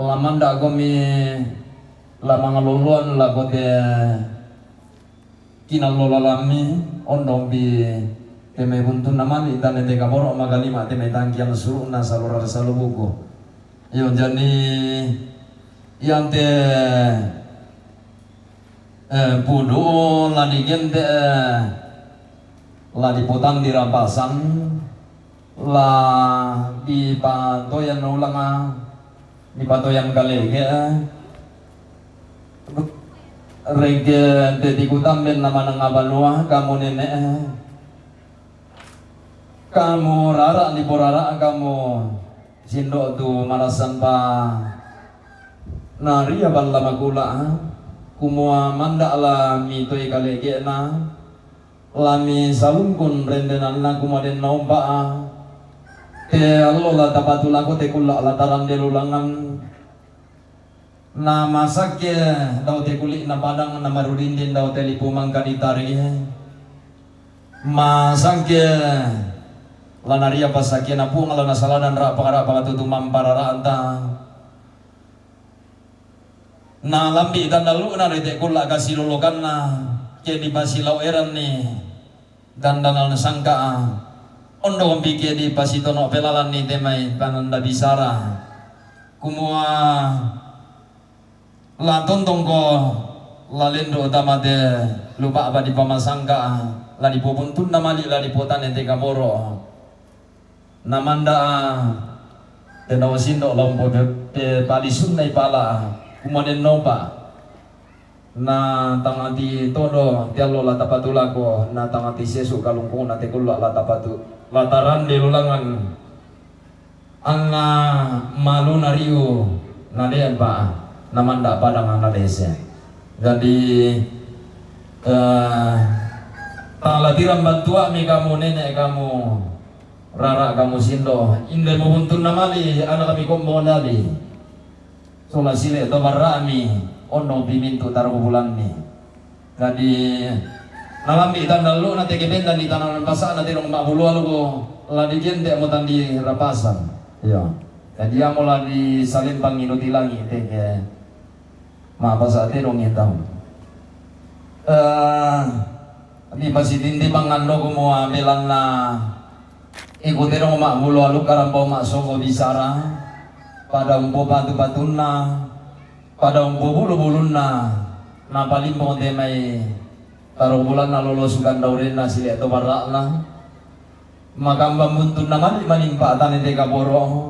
La manda' komi la mangaloloan lako te kinallolammi, ondong pi te me' buntunna mali' tane te kaboro' makalima te me' tangkian suru'na salora salubuku. Iyo, jani, iyante Eh, pudu' la digente', eh, la dipotandi rapasan, la dipatoyan ulanga, dipatoyan kalege, eh. Regge te tikutamben na manengnga banua, kamu nene', kamu rara' ni porara', kamu sindo' tu marassan pa naria balla makula', kumua manda' la mitoi kalege'na, la misalungkun rendenanna, kumua denna umpa te allo la tapatu lako te kulla' la tarande lulangan. Na masakke dao te kuli'na padang, na marudindin dao te lipu mangka ditarie. Masakke la naria passakkena Puang, la nasaladan ra'pang-ra'pang tu tumampa rara'ta. Na lambi' tandallu'na ri te kulla' kasilolokanna, ke dipasilao eranni dandana sangka'a. Ondongpi ke dipasitono' pelalanni te mai pananda bisara, kumua la tontongko la lendu' tama te lupa'pa dipamasangka'a, la dipobuntunna mali', la dipotane te kaboro'. Na manda'a te nao sindo' la umpope-, pe-, palisunnai pala', kumua dennopa. Na tangati todo te allo la tapatu lako, na tangati sesu' kalungkungna te kulla' la tapatu, la tarande lulangan. Anna maluna riu na de'pa, na manda' padang na dese. Jadi, eh, tang la tirang bantua'mi kamu nene', kamu rara', kamu sindo, inde mubuntunna mali', ana' kami kombo nali. Sola sile to barra'mi, ondongpi mintu' tarungbulanni. Jadi, nalambi' tandallu'na te kebendan di tananan pasa'na te dong ma'bulu aluko, la digente' mo tandi rapasan. Iya. Jadi, amo la disalimpangi nutilangi te ke ma'pasa' te dong itau. Eh, dipasitindi pangandoko mua belanna iku te dong ma'bulu alu karambau ma'songgo bisara, pada umpopatu-patunna, pada umpobulu-bulunna, napalimbong te mai tarungbulanna lolosukan daurenna sile to barra'na, makambang buntunna mali' manimpa tane te kaboro'.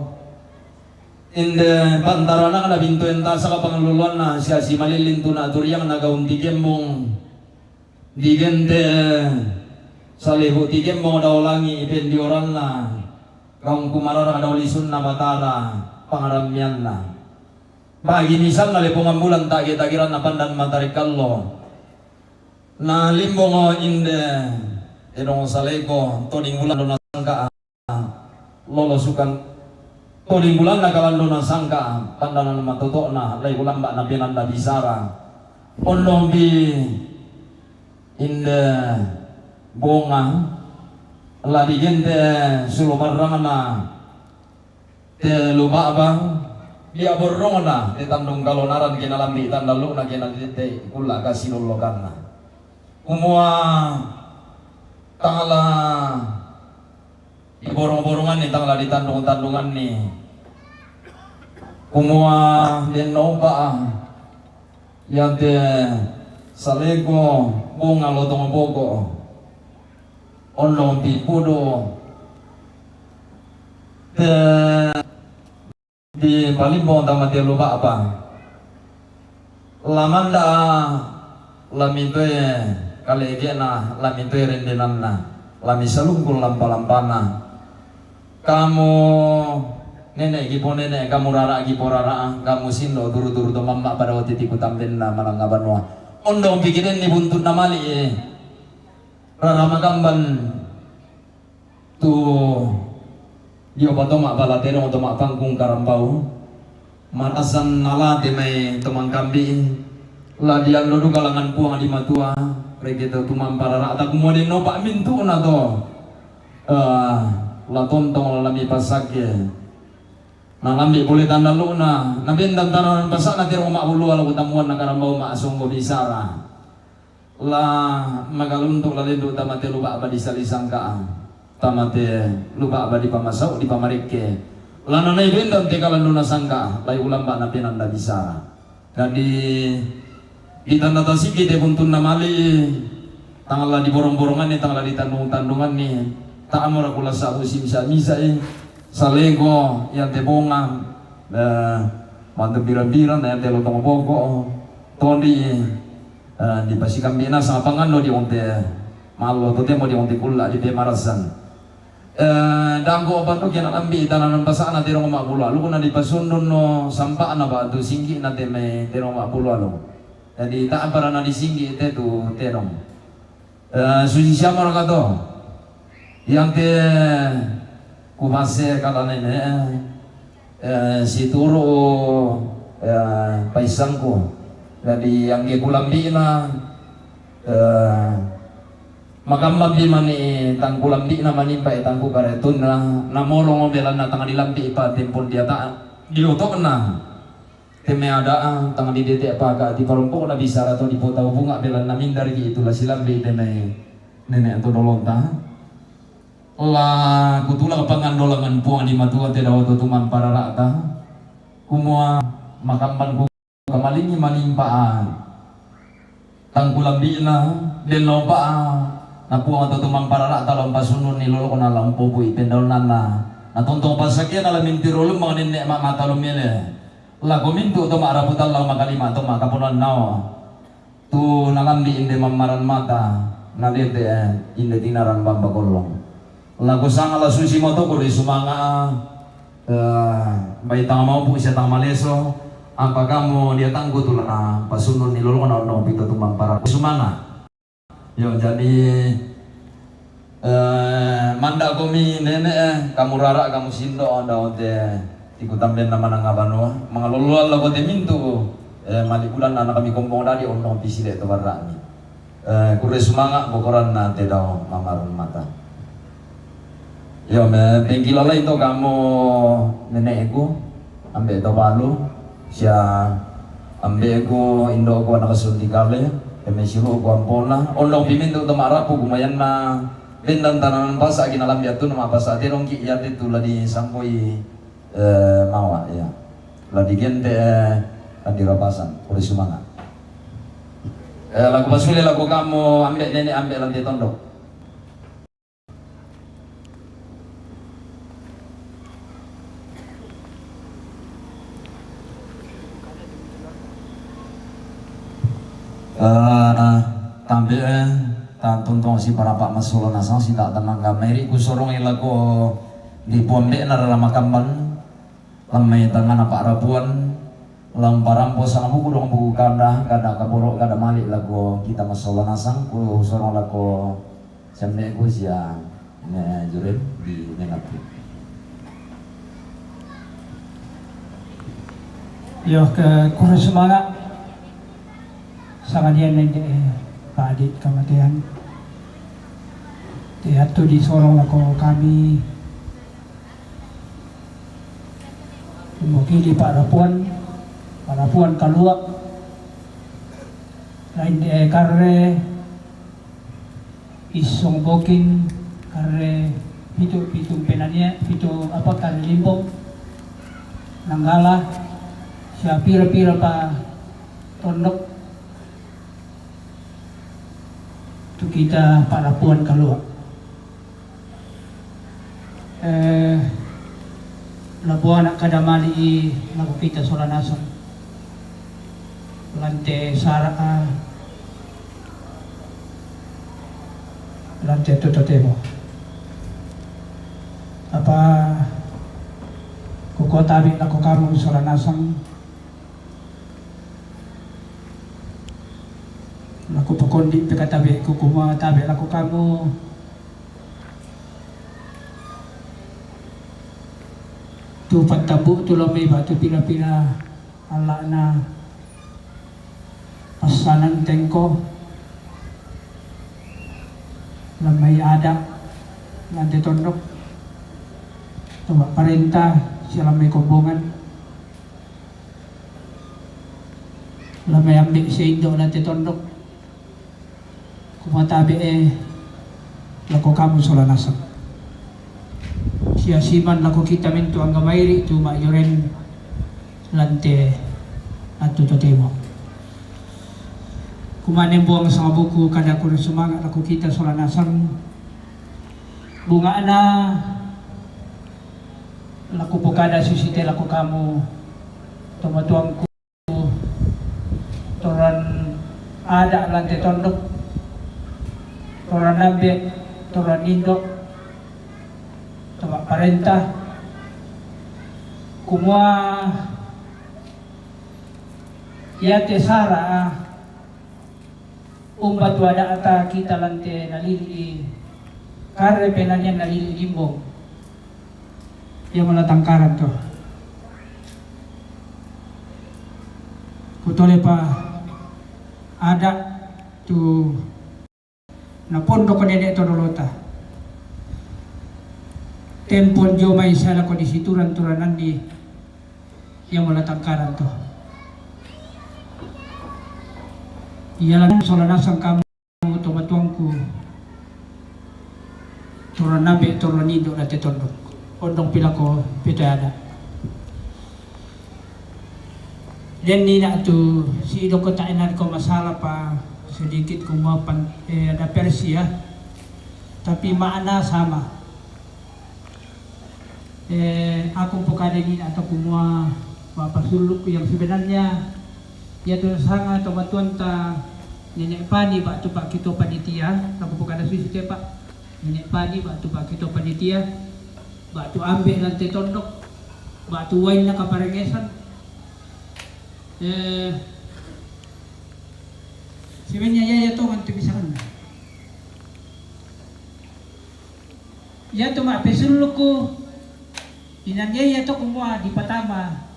Inde pantaranakna bintoen tasaka pangalloloanna sia simalilling tu naturiang na gaung tikembong. Digente' salebu' tikemmo dao langi' pendioranna, gaung kumarara dao lisunna Batara pangarammianna. Bagi misalna lepongan bulan tage-tageranna pandan matarikallo. Na limbongo inde edong saleko toding bulan dona sangka'a. Lolosukan toding bulanna kalandona sangka, pandanan matoto'na, lai ulamba na penanda bisara. Ondongpi inde bonga, la digente' sulu marrangna te luba'bang, dia borrongna te tandung kalonaran ke nalambi' tandallu'na ke nadete' kulla' kasilollokanna. Kumua tala diborong-boronganni, tang la ditandung-tandunganni. Kumua dennopa iate saleko bonga lotong boko, ondong pipudu te dipalimbong tama te luba'pa. La manda'a, la mitoe kalege'na, la mitoe rendenanna, la misalungkun lampa-lampana. Kamu nene' ki ponene', kamu rara' ki porara', kamu sindo turu-turu to mamma' pada watiti kutambenna manangnga banua. Ondong pikirenni buntunna mali'i. Rara makamban tu dio patoma' bala tedong toma' pangkung karambau. Matasan nalate mai tomangkambi'. La diallo duka langngan Puang di Matua, reke to tumampa rara'ta kumua dennopa mintu'na to. Eh, la tontong la mipasakke. Nalambi' pole tandallu'na, nabendan tananan pasa'na tero ma'bulua la kutammuanna karambau ma'songgo bisara. La magaluntu' la lendu' tama te luba'ba disalisangka'a, tama te luba'ba dipamasau' dipamarekke. La nanai bendan te kalandona sangka'a, lai ulamba na penanda bisara. Jadi ditanda tasiki te buntunna mali', tang la diborong-boronganni, tang la ditandung-tandunganni, ta'amora kula sabu simisa-misa'i, saleko, yante bonga, eh, mante birang-birang, yante lotong boko, tondi, Eh, di pasikambi' nasang panganno di onte, mallo totemo di onte kulla' di pemarasan. Eh, dangko apa tu kena lambi' tananan pasana terong ma'bulu alu, kuna di pasundun no sampa'na batu singgi' na teme terong ma'bulu alu. Jadi ta'ampara na di singgi' te tu terong. Eh, susi siamo raka to. Yang te kupase kala nene, eh, situru, eh, paisangku. Jadi yang ke kulambi'na, eh, makamma bi mani tangkulambi'na manimpa e tangku karetunna, namorong belanna tang dilambi' pa tempon diata, di otokna. Teme ada'a, tang didete' paka' ti parompo'na bisara to dipotau bunga' belanna mindari ki itu la silambi' teme nene' to dolonta. La kutulak pangandolangan Puang di Matua te dao to tumamparara'ta. Kumua makamban ku kamalingi manimpa a tangkulambi'na, den lopa a, na Puang to tumamparara'ta la umpasununni lolokna la umpopui pendaunanna, na tontong pasakiana la mintiro lummang nenne' ma'mata lumele. Lako mintu' to ma'rapu tallang makalima to ma'kaponan nao. Tu nalambi' inde mammaran mata, nadete' inde tinaran bamba kollong. Lako sanga la susi moto kuri sumanga', eh, bai tang maupu' sia tang maleso, apa kamu dia tangku tu la pasununni lolokna ondong pito tu mampara sumanga'. Yo, jadi, eh, manda' komi nene', eh, kamu rara', kamu sindo', onda onte tikutambenna mananga banua. Mangaloloan lako te mintu', eh, mali' bulan anak kami kombong dadi ondong pisile to barra'mi. Eh, kure sumanga' bokoranna te dao mamarun mata. Iyo, me pengkilalai to kamo nene'ku, ambe' to balu, sia ambe'ku, indo'ku, anak sunti kale, eme silu'ku ampona, ondong pimintu' to ma'rapu kumayanna bendan tananan pasa' kinalambi' attunna ma'pasa' tenongki' iyate tu la disampoi, eh, mawa, iya. La digente', eh, kan dirapasan, kuri sumanga'. Eh, lako pasule lako kamo ambe' nene', ambe' lante tondok. Eh, tambe', eh, tantuntong si parapa' massolo nasang si ta' tennang kameri kusorong lako di puambe'na rara makamban. Lammai tangngana pa'rapuan, lamparampo sangabuku dong buku kanda, kanda kaboro', kanda mali' lako kita massolo nasang, kusorong lako siambe'ku sia ne Jurel di Mengapu. Iyo, ke kure sumanga', sangadian nende, eh, padi kamatean. Te attu disorong lako kami, mokili pa'rapuan, pa'rapuan kalua', lain, eh, karre, issong boking, karre pitu, pitu penania, pitu apa, karre limbong, nanggala, sia pira-pira pa tondok, tu kita pa'rapuan kalua'. Eh, labuana kada mali'i lako kita sola nasang. Lante sara'a, lante tu totemo. Apa kukua tabe' lako kamu sola nasang. Lako pakondi' pekatabe'ku kumua tabe' lako kamu. Tu pattabu' tu lammai batu pira-pira alla'na passanan tengko, lammai ada', lante tondok, tu ma'parenta sia lammai kombongan, lammai ambe' sia indo' lante tondok. Kumua tabe'e lako kamu sola nasang. Sia siman lako kita mintu' anggamairi' tu ma'joren lante attu totemo. Kumua nembuang sangabuku kada kure sumanga' lako kita sola nasang. Bunga'na lako pokada susi te lako kamu, tomatuangku. Toran ada' lan te tondok, torang ambe', torang indo', tama' parenta, kumua iate sara' umba tu ada'ta kita lan te nalili'i karre pe nanian nalili'i limbong. Ia mala tangkaran to. Kutolepa ada' tu napondok nene' to dolota. Tempon dio mai sala ko di situran-turananni, ia mala tangkaran to. Ia lan sola nasang kamu tomatuangku, torang ambe', torang indo' lan te tondok. Ondong pila ko pito ada'. Den ina' tu si idoko ta' ina' ko masalah pa sedikit kumuapan, eh, ada versi ya. Tapi makna sama. Eh, aku pokade ina' to kumua ma'pasullukku yang sebenarnya, ia tu sanga tomatuanta Nene' Pani ba'tu Pak Ketua Panitia, aku pokade susi te Pak. Nene' Pani ba'tu Pak Ketua Panitia, ba'tu ambe' lan te tondok, ba'tu wainna kaparengngesan. Eh, sebenarnya ia, ia tongan tu bisaranna. Ia tu ma'pasullukku, inang ia, ia to kumua dipatama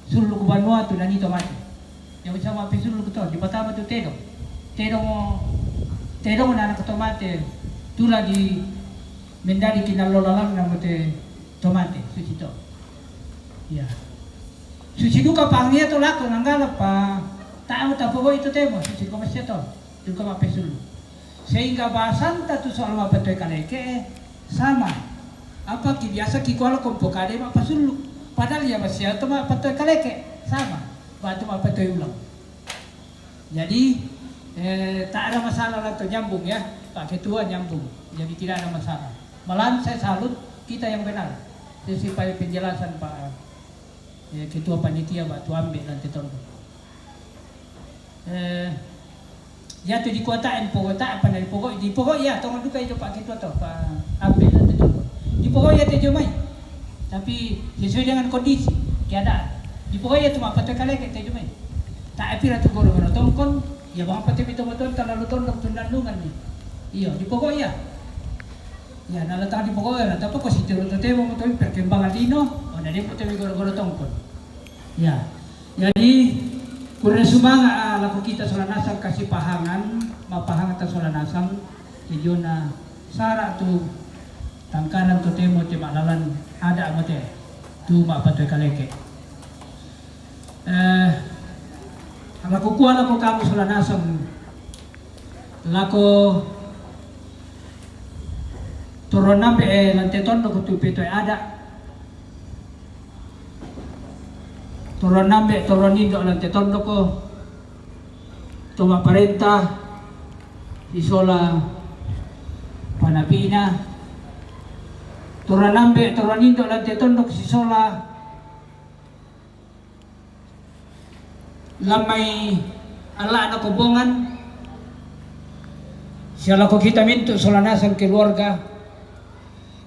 sulluk banua tu nani to mate. Ia bisa ma'pasulluk to, dipatama tu tedong. Tedong, tedong nana to mate, tu lagi menjadi kinallo lalanna mo te to mate, susi to. Ia. Susi duka pangia to lako nanggala pa, ta'u tapogoi to temo, susi ko masia to, duka ma'pasulluk. Sehingga bahasanta tu soal ma'patoi kaleke sama. Apa ki biasa ki kuala kompokade ma'pasulluk. Padahal ia masia to ma'patoi kaleke sama. Ba'tu ma'patoi ulang. Jadi, eh, tak ada masalah lah tu nyambung ya. Pak Ketua nyambung. Jadi tidak ada masalah. Malahan saya salut kita yang benar. Sesuai penjelasan Pak, eh, Ketua Panitia ba'tu ambe' lan te tondok. Eh, ia tu dikua ta'e pogo, ta'e pa na dipogoi, dipogoi ia, tongan duka itu Pak Ketua to, pa ambe' lan te tondok. Dipogoi ia te jomai. Tapi sesuai dengan kondisi, keadaan. Dipogoi ia tu ma'patoi kaleke te jomai. Ta'e pira tu goro-goro tongkon, ia bang pate mito moton talalu tondok tu nandungan ni. Iyo, dipogoi ia. Ia, nalatang dipogoi ia, tapi ko sitiru to temo moton perkembangan lino, o na depo temo goro-goro tongkon. Ia. Jadi, kurre sumanga', ah, lako kita sola nasang kasipahangan, ma'pahanganta sola nasang, kejona sara' tu tangkaran to temo te ma'lalan ada' mo te, tu ma'patoi kaleke. Eh, lako kua lako kamu sola nasang, lako torang ambe', eh, lan te tondok tu petoi ada'. Torang ambe', torang indo' lan te tondoko, to ma'parenta, sisola panapi'na. Torang ambe', torang indo' lan te tondok sisola lan mai alla'na kobongan, sia lako kita mintu' sola nasang keluarga.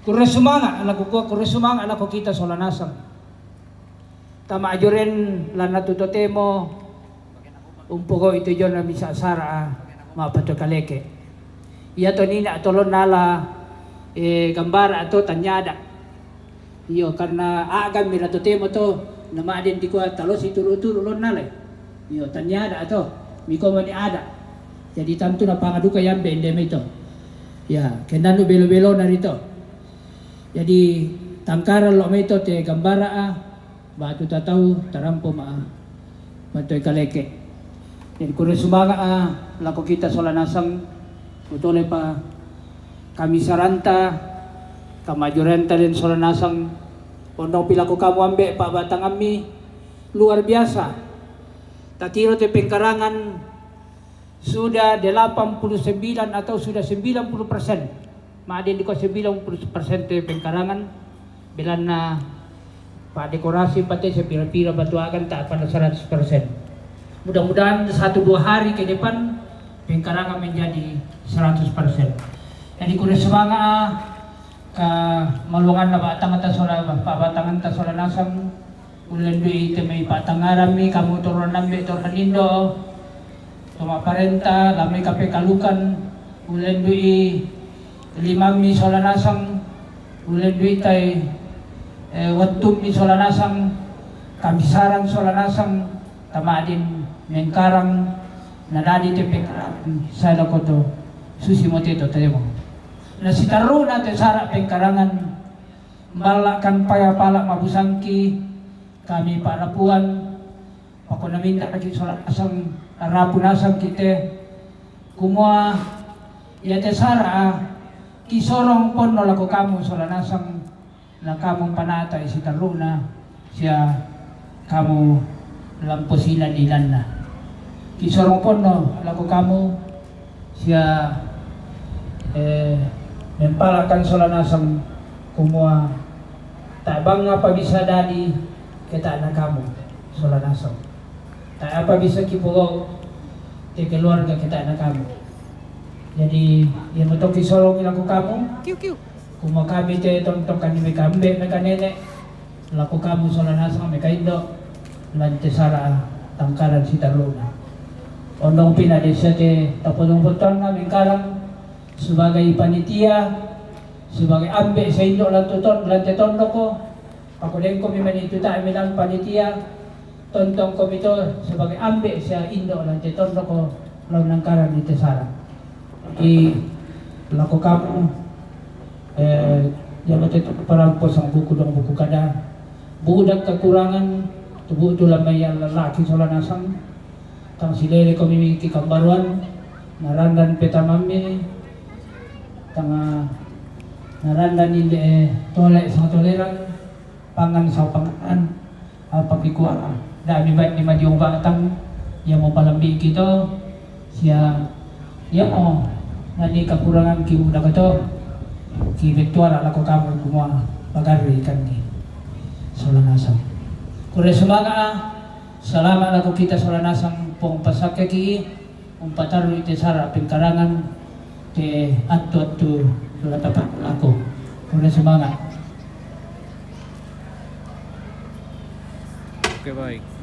Kurre sumanga', lako kua, kurre sumanga' lako kita sola nasang. Tama'ajoren lan atu totemo umpogau'i tu jonna misa' sara'a ma'patoi kaleke. Iyato nina' tolon nala, eh, gambara' to tanniada'. Iyo, karna a'gan mira totemo to, nama'den dikua talosi turu-turu lon nalai. Iyo, tanniada' to, miko mani ada'. Jadi tantu napangaduka yambe ende mai to. Ya, kendannu belo-belona rito. Jadi tangkaran lo' mai to te gambara'a, ba'tu tatau tarampo ma'patoi kaleke. Jadi kurre sumanga'a lako kita sola nasang, utolepa kamisaranta, kamajorenta den sola nasang, ondongpi lako kamu ambe' pa'batangammi, luar biasa. Tatiro te pengkarangan sudah delapan puluh sembilan atau sudah sembilan puluh persen. Ma'den dikua sembilan puluh persen te pengkarangan, belanna pa'dekorasi pate sepira-pira batu a'gan ta'pa na seratus persen. Mudah-mudahan satu dua hari ke depan Pengkarangan menjadi seratus persen. Jadi kure sumanga' ka maluanganna ba'tangta sola, ba'tangta sola nasang, ullendu'i te mai pa'tangngarammi kamu toronna ambe' toronna indo', to ma'parenta, la mai kapekalukan, ullendu'i limammi sola nasang, ullendu'i tai, eh, wettummi sola nasang, kabisarang sola nasang, tama'din mengkarang, nadadi te pengkarang sae lako to, susi mo te to temo. Na sitarru'na te sara' pengkarangan, malla'kan paya pala' mabusangki, kami pa'rapuan, pakona minta'ki sola nasang, rapu nasang ki te, kumua ia te sara'a kisorong ponno lako kamu sola nasang, na kamu panata'i sitarru'na, sia kamu lampo silan-ilanna. Kisorong ponno lako kamu, sia, eh, mempala'kan sola nasang, kumua ta'bang apa bisa dadi keta'na kamu sola nasang. Ta'apa bisa kipogau' te keluarga keta'na kamu. Jadi, ia moto kisorong lako kamu, kumua kami te tontong kani meka ambe', meka nene', lako kamu sola nasang meka indo', lan te sara' tangkaran sitarru'na. Ondongpi na dessa te tapodong-pottoanna mengkarang sebagai panitia, sebagai ambe' sia indo' lan te ton-, lan te tondoko, pakodengkomi mani tu ta'mi lan panitia, tontongkomi to sebagai ambe' sia indo' lan te tondoko lao nangkaran di te sara'. Ki lako kamu, eh, ia mo te parampo sangbuku dong buku kada, bu'dak kakurangan, tu bu'tu lan mai alla'laki sola nasang, tang silelekomi ki kambaruan, narandan petamammi, tang narandan inde tole sangatoleran, pangan sapangan, apa kikua, da' mi ba'ni madiong ba'tang, ia mo palambi'ki to, sia ia mo nani kakurangangki bu'dak to, kibettuala' lako kamu kumua pagarrikanni sola nasang. Kure sumanga', salama' lako kita sola nasang, Puang passakkeki, umpatarru'i te sara' pengkarangan te attu-attu la tapa'lako. Kure sumanga'. Oke, baik.